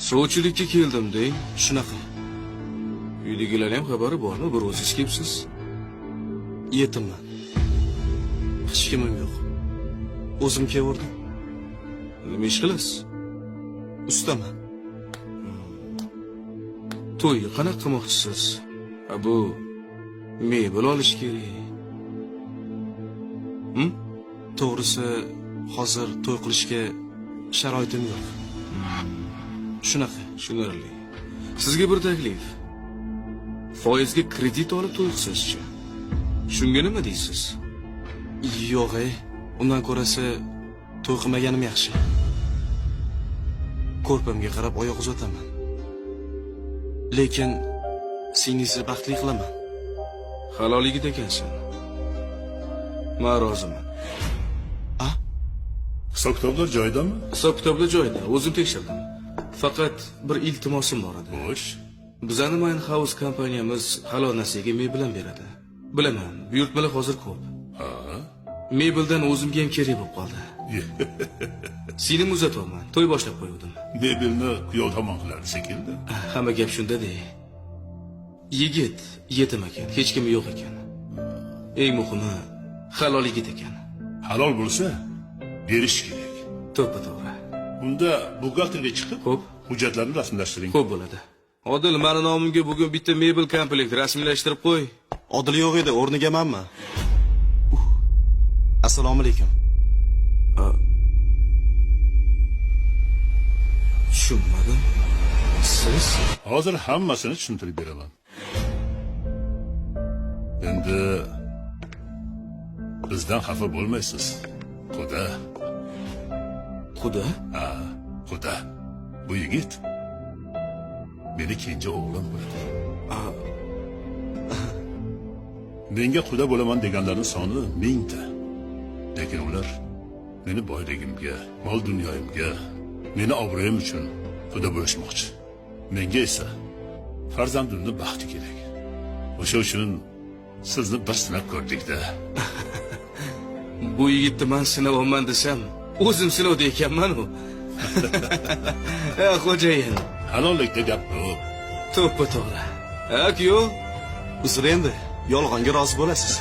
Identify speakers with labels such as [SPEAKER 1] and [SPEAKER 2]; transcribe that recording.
[SPEAKER 1] Sovchilikka keldim deng.
[SPEAKER 2] Shunaqa.
[SPEAKER 1] Uydagilar ham xabari bormi? Bir o'zingiz kelibsiz.
[SPEAKER 2] Yetimman. Hech kimim yo'q. O'zim kelaverdim.
[SPEAKER 1] Nima ish qilasiz?
[SPEAKER 2] Ustaman.
[SPEAKER 1] To'yni qanaqa qilmoqchisiz? Ha, bu mebel olish kerak. Hm?
[SPEAKER 2] To'g'risi, hozir to'y qilishga sharoitim yo'q. Shunaqa.
[SPEAKER 1] Tushunarli. Sizga bir taklif. Foizga kredit olib to'y qilsangizchi? Shunga nima deysiz?
[SPEAKER 2] Yo'q, ey. Undan ko'rasi to'y qilmaganim yaxshi. Ko'rpamga qarab oyoq uzataman. Lekin singlingizni baxtli qilaman.
[SPEAKER 1] Halol yigit ekansan. Men roziman.
[SPEAKER 2] A?
[SPEAKER 3] Hisob kitoblar joyidami?
[SPEAKER 1] Hisob kitoblar joyida, o'zim tekshirdim. Faqat bir iltimosim bor edi.
[SPEAKER 3] Xo'sh.
[SPEAKER 1] Bizani Mine House kompaniyamiz halol nasiyaga mebel ham beradi. Bilaman, buyurtmalar hozir ko'p.
[SPEAKER 3] Ha.
[SPEAKER 1] Mebeldan o'zimga ham kerak bo'lib qoldi. Singlim uzatyapman, to'y boshlab qo'yuvdim.
[SPEAKER 3] Mebelni kuyov tomon qiladi shekilli.
[SPEAKER 1] Hamma gap shunda-de. Yigit yetim ekan, hech kimi yo'q ekan. Eng muhimi, halol yigit ekan.
[SPEAKER 3] Halol bo'lsa berish kerak.
[SPEAKER 1] To'ppa to'g'ri.
[SPEAKER 3] Unda buxgalterga chiqib,
[SPEAKER 1] Xo'p.
[SPEAKER 3] hujjatlarni rasmiylashtiring.
[SPEAKER 1] Xo'p bo'ladi. Odil, mani nomimga bugun bitta mebel komplekt rasmiylashtirib qo'y.
[SPEAKER 2] Odil yo'q edi, o'rniga manmi? Assalomu alaykum.
[SPEAKER 1] Tushunmadim. Siz?
[SPEAKER 3] Hozir hammasini tushuntirib beraman. Endi bizdan xafa bo'lmaysiz. Xudo,
[SPEAKER 1] Xudo?
[SPEAKER 3] ha, xudo. Bu yigit meni kenja o'g'lim bo'ladi. Menga quda bo'laman deganlarning soni mingta. Lekin ular meni boyligimga, mol dunyoyimga, meni obro'yim uchun quda bo'lishmoqchi. Menga esa farzandimni baxti kerak. O'sha uchun sizni bir sinab ko'rdik-da.
[SPEAKER 1] Bu yigitni man sinayapman desam, o'zim sinovda ekanman-u. Ha, xo'jayin.
[SPEAKER 3] Halollikda gap ko'p.
[SPEAKER 1] To'ppa to'g'ri. Ha, kuyov?
[SPEAKER 2] Uzr endi, yolg'onga rozi bo'lasiz.